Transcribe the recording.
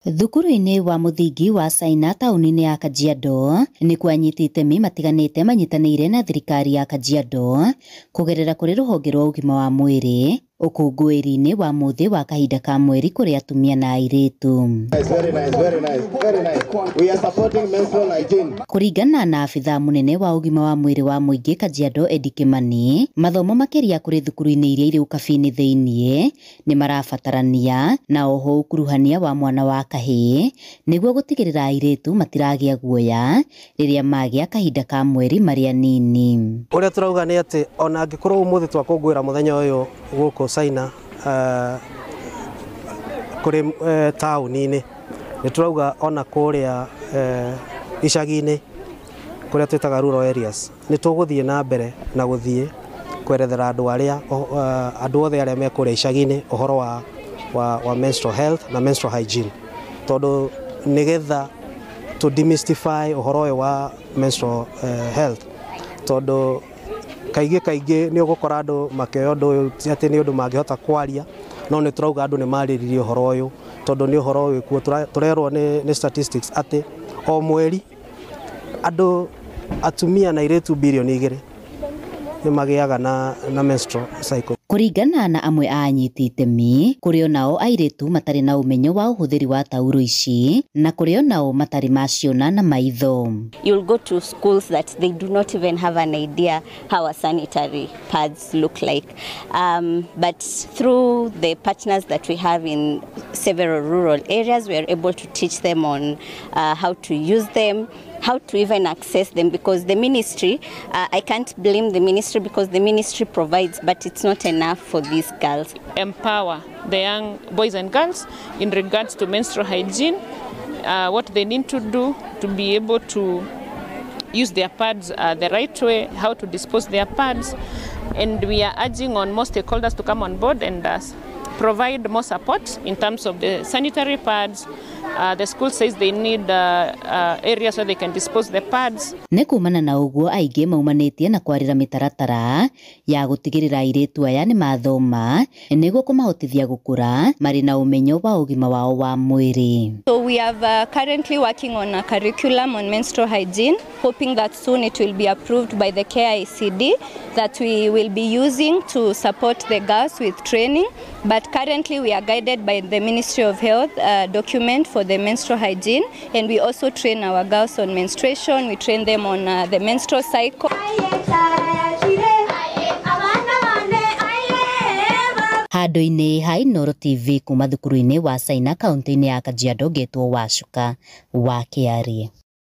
Thukuru-inĩ wa mũthingi wa Caina taũni-inĩ ya Kajiado nĩkuo anyiti itemi matiganĩte manyitanĩire na thirikari ya Kajiado kũgerera kũrĩ rũhonge rwa ũgima wa mwĩrĩ ũkũngũĩri-inĩ wa mũthĩ wa kahinda ka mweri kũrĩ atumia na airĩtu. Very nice, very nice, very nice. We are supporting menstrual hygiene. Kũringana na abithaa mũnene wa ũgima wa mwĩrĩ wa mũingĩ Kajiado Eddie Kimani, mathomo makĩria kũrĩ thukuru-inĩ iria irĩ ũkabi-inĩ thĩiniĩ nĩ marabatarania na oho ũkuruhania wa mwana wa kahĩĩ nĩguo gũtigĩrĩra airĩtu matiragĩa guoya rĩrĩa magĩa kahinda ka mweri marĩ anini. Ũrĩa tũrauga nĩ atĩ ona angĩkorwo ũmũthĩ twakũngũĩra mũthenya ũyũ gũkũ Caina kũrĩ taũni-inĩ, nĩ tũrauga ona kũrĩa icagi-inĩ kũrĩa twĩtaga rural areas nĩ tũgũthiĩ na mbere na gũthiĩ kwerethera andũ arĩa andũ othe arĩa me kũrĩa icagi-inĩ ũhoro wa menstrual health na menstrual hygiene, tondũ nĩgetha to demystify ũhoro ũyũ wa menstrual health, tondũ kaingĩ kaingĩ nĩ ũgũkora andũ makĩoya ũndũ ũyũ ti atĩ nĩ ũndũ mangĩhota kwaria, no nĩ tũrauga andũ nĩ marĩrĩrie ũhoro ũyũ tondũ nĩ ũhoro wĩkuo. Tũrerwo nĩ statistics atĩ o mweri andũ atumia na airĩtu birioni 2 nĩ magĩaga na menstrual cycle. Kũringana na amwe a anyiti itemi, kũrĩ onao airĩtu matarĩ na ũmenyo wa ũhũthĩri wa tauro ici na kũrĩ onao matarĩ maciona na maitho. You'll go to schools that they do not even have an idea how a sanitary pads look like. But through the partners that we have in several rural areas, we are able to teach them on how to use them, how to even access them, because the ministry, I can't blame the ministry because the ministry provides, but it's not enough for these girls. Empower the young boys and girls in regards to menstrual hygiene, what they need to do to be able to use their pads the right way, how to dispose their pads, and we are urging on more stakeholders to come on board and provide more support in terms of the sanitary pads. The school says they need areas where they can dispose the pads. Nĩ kumana na ũguo aingĩ maumanĩtie na kwarĩra mĩtaratara ya gũtigĩrĩra airĩtu aya nĩ mathoma nĩguo kũmahotithia gũkũra marĩ na ũmenyo wa ũgima wao wa mwĩrĩ. So we have currently working on a curriculum on menstrual hygiene, hoping that soon it will be approved by the KICD that we will be using to support the girls with training. But currently we are guided by the Ministry of Health document for the menstrual hygiene, and we also train our girls on menstruation. We train them on the menstrual cycle. Handũ-inĩ ha Inooro TV kuma thukuru-inĩ wa Caina kaunti-inĩ ya Kajiado, ngetwo Wacuka wa Kĩarie.